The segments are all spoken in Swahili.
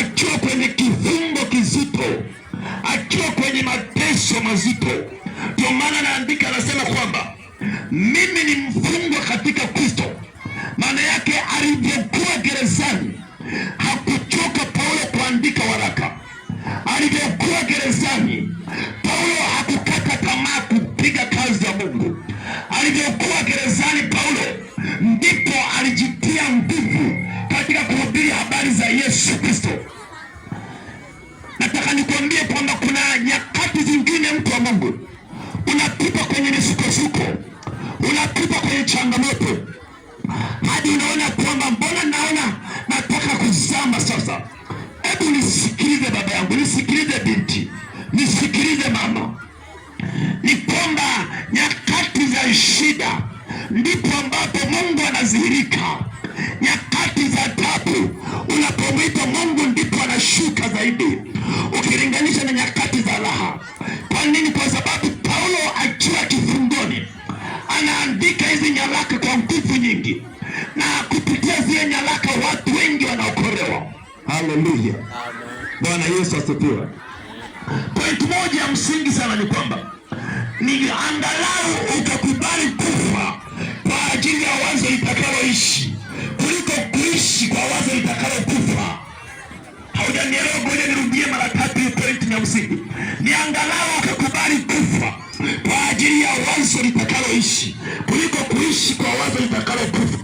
akiwa kwenye kifungo kizito, akiwa kwenye mateso mazito. Ndio maana anaandika, anasema kwamba mimi ni mfungwa katika Kristo. Maana yake alivyokuwa gerezani hakuchoka Paulo kuandika waraka. Alivyokuwa gerezani, Paulo hakukata tamaa kupiga kazi ya Mungu. Alivyokuwa gerezani, Paulo ndipo alijitia nguvu katika kuhubiri habari za Yesu Kristo. Nataka nikuambie kwamba kuna nyakati zingine, mtu wa Mungu, unapita kwenye misukosuko, unapita kwenye changamoto hadi unaona kwamba mbona naona nataka kuzama sasa. Hebu nisikilize baba yangu, nisikilize binti, nisikilize mama, ni kwamba nyakati za shida ndipo ambapo Mungu anadhihirika. Nyakati za tabu, unapomwita Mungu ndipo anashuka zaidi, ukilinganisha na nyakati za raha. Kwa nini? Kwa sababu Paulo akiwa kifungoni anaandika hizi nyaraka kwa nguvu nyingi, na kupitia zile nyaraka watu wengi wanaokolewa. Haleluya, Bwana Yesu asifiwe. Point moja ya msingi sana ni kwamba ni angalau ukakubali kufa kwa ajili ya wazo litakaloishi kuliko kuishi kwa wazo litakalokufa. Haujanielewa? Ngoja nirudie mara tatu hii point ya msingi. Ni angalau ukakubali kufa kwa ajili ya wazo litakaloishi kuliko kuishi kwa wazo litakalokufa.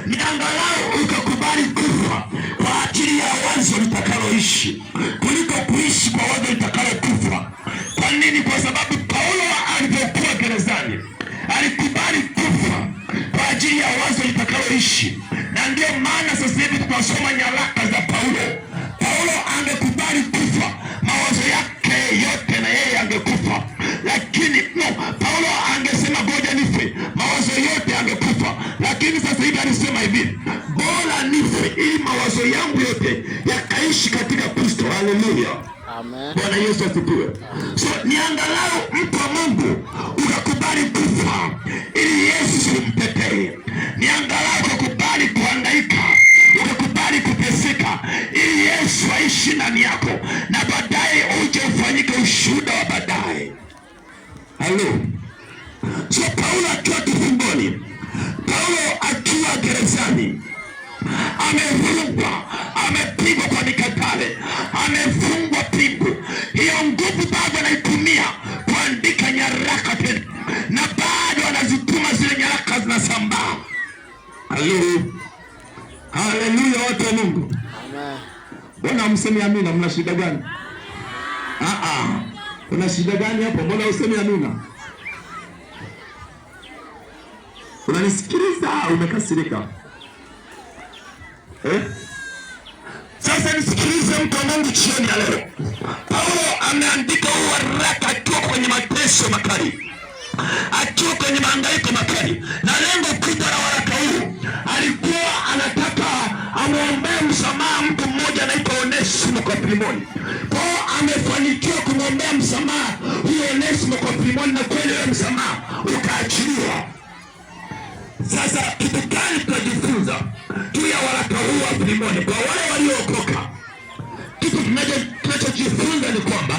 Ni angalau ukakubali kufa kwa ajili ya wazo litakaloishi kuliko kuishi kwa wazo litakalokufa. Kwa nini? Kwa sababu Paulo alipokuwa gerezani alikubali kufa kwa ajili ya wazo litakaloishi, na ndiyo maana sasa hivi tunasoma nyaraka za Paulo. Paulo angekubali kufa, mawazo yake yote na yeye angekufa, lakini no, Paulo angesema ngoja nife, mawazo yote angekufa, lakini sasa hivi alisema hivi, bora nife ili mawazo yangu yote yakaishi katika Kristo. Haleluya! Amen. Bwana Yesu asifiwe. So ni angalau mtu wa Mungu ukakubali kufa ili Yesu umtetee. Ni angalau ukakubali kuhangaika, ukakubali kuteseka ili Yesu aishi ndani yako na baadaye uje ufanyike ushuhuda wa baadaye. Halo. So Paulo akiwa kifungoni, Paulo akiwa gerezani, amefungwa, amepigwa kwa mikatale, amefungwa pingu. Hiyo nguvu bado anaitumia kuandika nyaraka tena, na bado anazituma zile nyaraka zinasambaa. Halo, haleluya, watu wa Mungu. Amen. Mbona hamsemi amina? Mna shida gani? Ah ah, kuna shida gani hapo? Mbona usemi amina? Unanisikiliza? Umekasirika eh? Sasa nisikilize mtu wa Mungu jioni ya leo. Paulo ameandika huu waraka akiwa kwenye mateso makali, akiwa kwenye mahangaiko makali, na lengo kubwa la waraka huu alikuwa anataka amwombee msamaha mtu mmoja anaitwa Onesimo kwa Filemoni. Kwa hiyo amefanikiwa kumwombea msamaha huyo Onesimo kwa Filemoni, na kweli huyo msamaha ukaachiliwa. Sasa kitu gani tunajifunza juu ya waraka huu wa Filemoni kwa wale waliookoka? Kitu tunachojifunza ni kwamba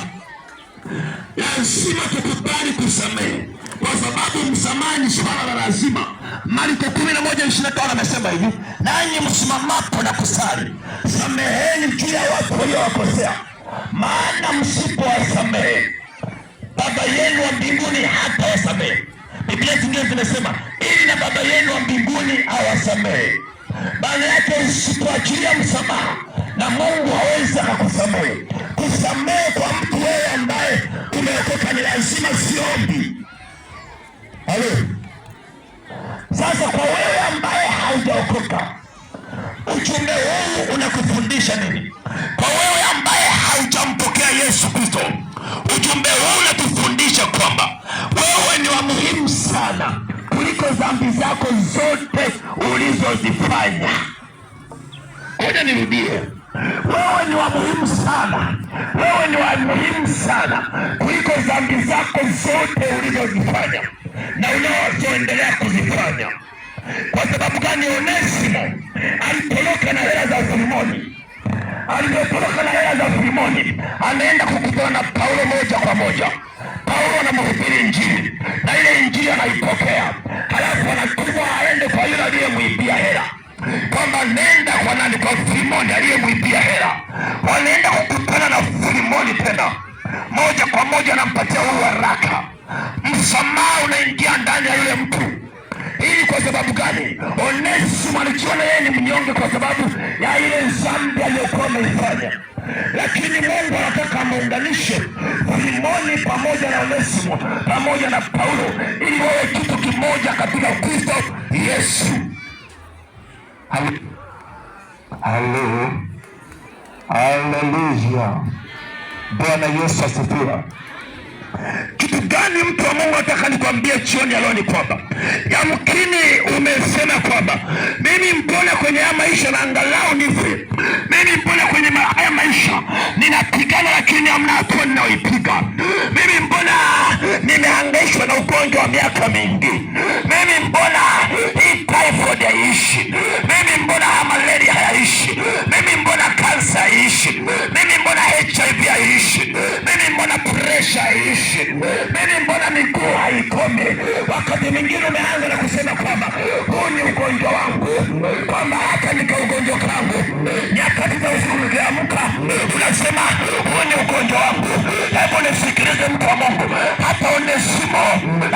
lazima tukubali kusamehe, kwa sababu msamaha ni swala la lazima. Marko 11:25 amesema hivi, nanyi msimamapo na kusali, sameheni juu ya watu waliowakosea, maana msipowasamehe Baba yenu wa mbinguni hatawasamehe. Biblia zingine zimesema ili na Baba yenu wa mbinguni awasamehe. Maana yake usipoachilia msamaha, na Mungu hawezi akakusamehe. Kusamehe kwa mtu wewe ambaye umeokoka ni lazima, sio ombi. Halo. Sasa kwa wewe ambaye haujaokoka, ujumbe huu unakufundisha nini? Kwa wewe ambaye haujampokea Yesu Kristo, ujumbe huu unatufundisha kwamba wewe ni wa muhimu sana kuliko dhambi zako zote ulizozifanya. Ngoja nirudie, wewe ni wa muhimu sana, wewe ni wa muhimu sana kuliko dhambi zako zote ulizozifanya na unazoendelea kuzifanya. Kwa sababu gani? Onesimo alitoroka na hela za Filemoni. Alipotoroka na hela za Filimoni, ameenda kukutana na Paulo moja kwa moja. Paulo anamhubiri Injili na ile Injili anaipokea, halafu anatumwa aende kwa yule aliyemwibia hela, kwamba nenda kwa nani? Kwa Filimoni aliyemwibia hela. Wanaenda kukutana na Filimoni tena moja kwa moja, anampatia huyu waraka. Msamaha unaingia ndani ya yule mtu. Hii kwa sababu gani? Onesimo alijiona yeye ni mnyonge kwa sababu ya ile dhambi aliyokuwa ameifanya, lakini Mungu anataka amuunganishe Filimoni pamoja na Onesimo pamoja na Paulo ili wawe kitu kimoja katika Kristo Yesu. Halo, haleluya! Bwana Yesu asifiwe. Kitu gani mtu wa Mungu nataka nikwambie jioni ya leo ni kwamba yamkini umesema kwamba mimi mbona kwenye haya maisha na angalau nife, mimi mbona kwenye haya maisha ninapigana, lakini hamna hatua ninayoipiga, mimi mbona nimehangaishwa na ugonjwa wa miaka mingi, mimi mbona hii typhoid haiishi, mimi mbona haya malaria hayaishi, mimi mbona kansa haiishi, mimi mbona HIV haiishi, mimi mbona presha haiishi, mimi mbona miguu haikomi. Wakati mwingine umeanza na kusema kwamba huu ni ugonjwa wangu, kwamba hata nika ugonjwa kangu. Nyakati za usiku nikiamka, unasema huu ni ugonjwa wangu. Hebu nisikilize mtu wa Mungu, hata Onesimo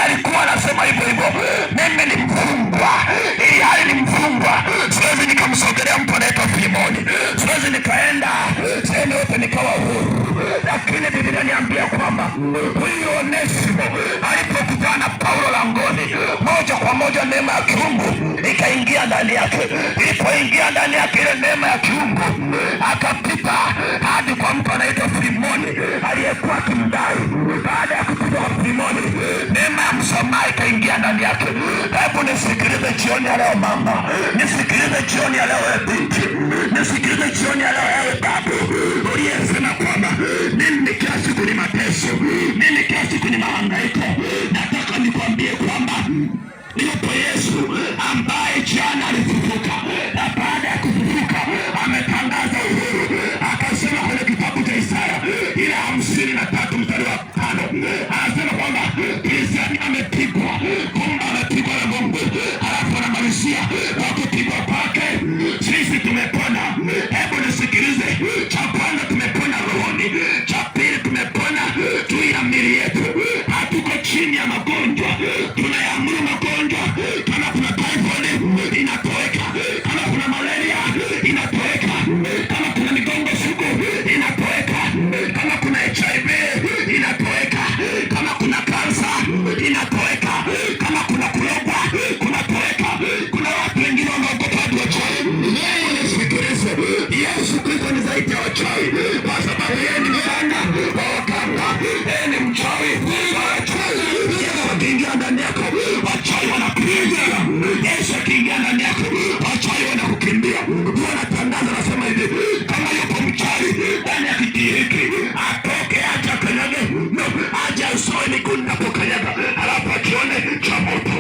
alikuwa anasema hivyo hivyo, mimi ni mfungwa, ili hali ni mfungwa, siwezi nikamsogelea mtu anaitwa Filimoni, siwezi nikaenda sehemu yote nikawa huru. Lakini Biblia niambia kwamba huyu Onesimo alipokutana na Paulo langoni, moja kwa moja neema ya kiungu ikaingia ndani yake. Ilipoingia ndani yake ile neema ya kiungu, akapita hadi kwa mtu anaitwa Filimoni aliyekuwa akimdai. Baada ya kupita kwa Filimoni, neema ya msamaha ikaingia ndani yake. Hebu nisikilize jioni ya leo mama, nisikilize jioni ya leo ewe binti, nisikilize jioni ya leo ewe babu uliyesema kwamba mimi kila siku ni mateso, mimi kila siku ni mahangaiko. Nataka nikwambie kwamba yupo Yesu ambaye jana alifufuka na baada ya kufufuka ametangaza uhuru, akasema kwenye kitabu cha Isaya ile 53 mstari wa 5, anasema kwamba Kristo amepigwa, kumbe amepigwa na Mungu, halafu anamalizia kwa kupigwa kwake sisi tumepona. Hebu nisikilize, cha kwanza tumepona rohoni, cha pili tumepona juu ya miili yetu, hatuko chini ya magonjwa, tunayaamuru magonjwa. Kama kuna typhoid inatoweka, kama kuna malaria inatoweka, kama kuna migongo sugu inatoweka, kama kuna HIV inatoweka, kama kuna kansa inatoweka, kama kuna kulogwa kunatoweka. Kuna watu wengine wanaogopa hadi wachawi. Hebu nisikilize, Yesu Kristo ni zaidi ya wachawi, kwa sababu yeye ni mganga wa waganga, yeye ni mchawi wa wachawi. Yesu akiingia ndani yako, wachawi wanakukimbia. Yesu akiingia ndani yako, wachawi wanakukimbia. Wanatangaza, nasema hivi, kama yupo mchawi ndani ya kiti hiki atoke, aje akanyage, no, aje asoe miguu ninapokanyaga, halafu akione cha moto.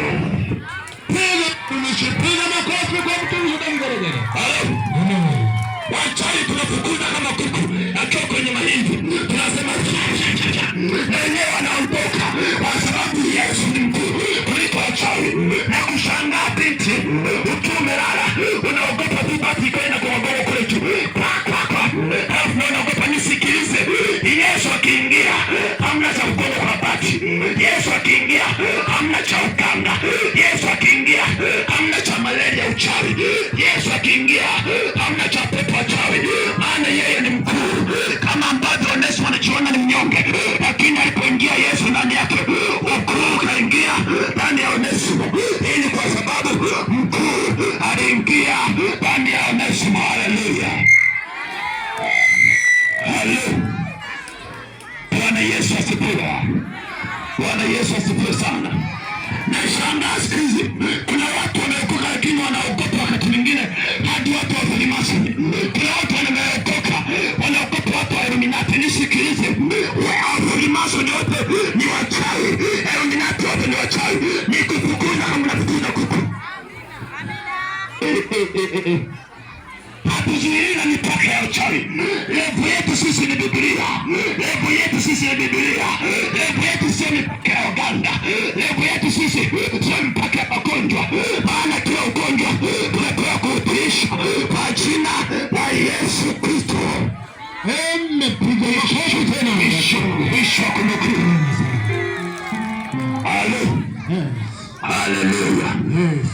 Piga mtumishi, piga makofi kwa mtumishi na vigelegele. Halafu Amen. wachawi tunafukuza kama kuku akiwa kwenye mahindi, tunasema cha, cha, cha, cha. Na wenyewe wanaondoka kwa sababu Yesu ni mkuu kuliko wachawi. Na kushangaa binti, ukiwa umelala unaogopa tu bati kwenda kuogopa kule juu kwa kwa kwa, alafu na unaogopa. Nisikilize, Yesu akiingia hamna cha kugonga kwa bati. Yesu akiingia hamna cha uganga. Yesu akiingia hamna cha malaria uchawi. Yesu akiingia hamna cha pepo wachawi, maana yeye ni mkuu. Kama ambavyo Onesimo anajiona ni mnyonge, lakini alipoingia Yesu ndani yake, ukuu ukaingia ndani ya Onesimo. Hii ni kwa sababu mkuu aliingia ndani ya Onesimo. Haleluya, haleluya! Bwana Yesu asifiwe. Bwana Yesu asifiwe sana. Nashangaa siku hizi kuna watu wameokoka, lakini wanaogopa wakati mwingine hadi watu wa Freemason. Kuna watu sisi ni Biblia. Lebo yetu sisi ni Biblia. Lebo yetu sio mipaka ya Uganda. Lebo yetu sisi sio mipaka ya magonjwa, maana kila ugonjwa tumepewa kuutiisha kwa jina la Yesu Kristo. Amen. Piga makofi tena. Mwisho, mwisho wa kunukuu. Haleluya. Yes. Haleluya. Yes.